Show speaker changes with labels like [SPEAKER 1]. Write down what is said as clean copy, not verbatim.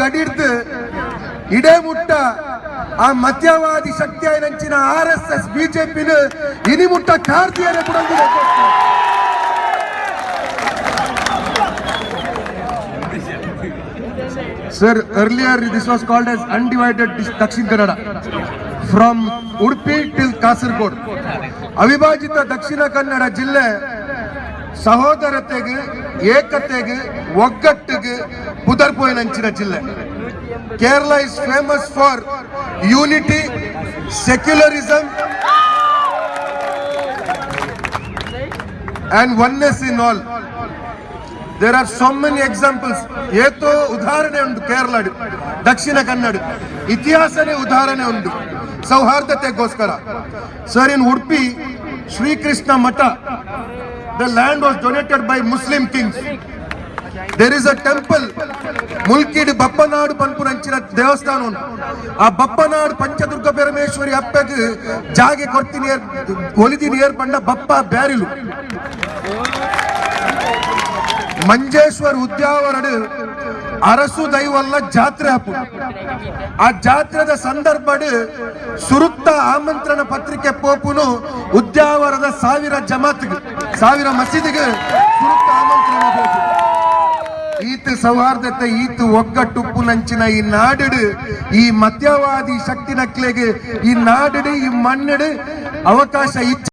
[SPEAKER 1] ಗಡಿಡ್ದು ಇಡೇ ಮುಟ್ಟ ಆ ಮಧ್ಯವಾದಿ ಶಕ್ತಿ ನಂಚಿನ ಆರ್ಎಸ್ಎಸ್ ಬಿಜೆಪಿನ ಇನಿ ಮುಟ್ಟ ಕಾರ್ತಿಯರೆ ಬುಡಂದಿದೆ. Sir, earlier this was called as undivided Dakshin Kannada from Udupi till Kasaragod. ಅವಿಭಾಜಿತ Dakshina Kannada ಜಿಲ್ಲೆ ಸಹೋದರತೆಗೆ, ಏಕತೆಗೆ, ಒಗ್ಗಟ್ಟಿಗೆ ಪುದರ್ಪೋಯಿನಂಚಿನ ಜಿಲ್ಲೆ. Kerala is famous for unity, secularism and oneness in all. There are so many examples. ಏತೋ ಉದಾಹರಣೆ ಉಂಟು ಕೇರಳ, ದಕ್ಷಿಣ ಕನ್ನಡ ಇತಿಹಾಸನೇ ಉದಾಹರಣೆ ಉಂಟು ಸೌಹಾರ್ದತೆಗೋಸ್ಕರ. Sir, in Udupi Srikrishna Math, the land was donated by Muslim kings. There is a temple, ಮುಲ್ಕಿಡ್ Bappanadu ಪನ್ಪುನಂಚಿನ ದೇವಸ್ಥಾನ ಉಂಟು. ಆ ಬಪ್ಪನಾಡು ಪಂಚದುರ್ಗ ಪರಮೇಶ್ವರಿ ಅಪ್ಪಗ್ ಜಾಗೆ ಕೊರ್ತಿನಿ ಒಲಿದಿನಿ ಏರ್ ಪಂಡ ಬಪ್ಪ ಬ್ಯಾರಿಲು. ಮಂಜೇಶ್ವರ್ ಉದ್ಯಾವರಡು ಅರಸು ದೈವಲ್ಲ ಜಾತ್ರೆ ಅಪ್ಪು. ಆ ಜಾತ್ರೆದ ಸಂದರ್ಭಡ್ ಸುರುತ್ತ ಆಮಂತ್ರಣ ಪತ್ರಿಕೆ ಪೋಪುನು ಉದ್ಯಾವರದ 1000 ಜಮಾತ್ಗೆ, 1000 ಮಸೀದಿಗೆ ಸುರುತ್ತ ಆಮಂತ್ರಣ ಪೋಪು. ಈತ ಸೌಹಾರ್ದತೆ, ಈತ ಒಗ್ಗಟ್ಟುಪ್ಪು ನಂಚಿನ ಈ ನಾಡು, ಈ ಮಧ್ಯವಾದಿ ಶಕ್ತಿ ನಕ್ಲೆಗೆ ಈ ನಾಡು, ಈ ಮಣ್ಣಡು ಅವಕಾಶ ಇಚ್ಛೆ.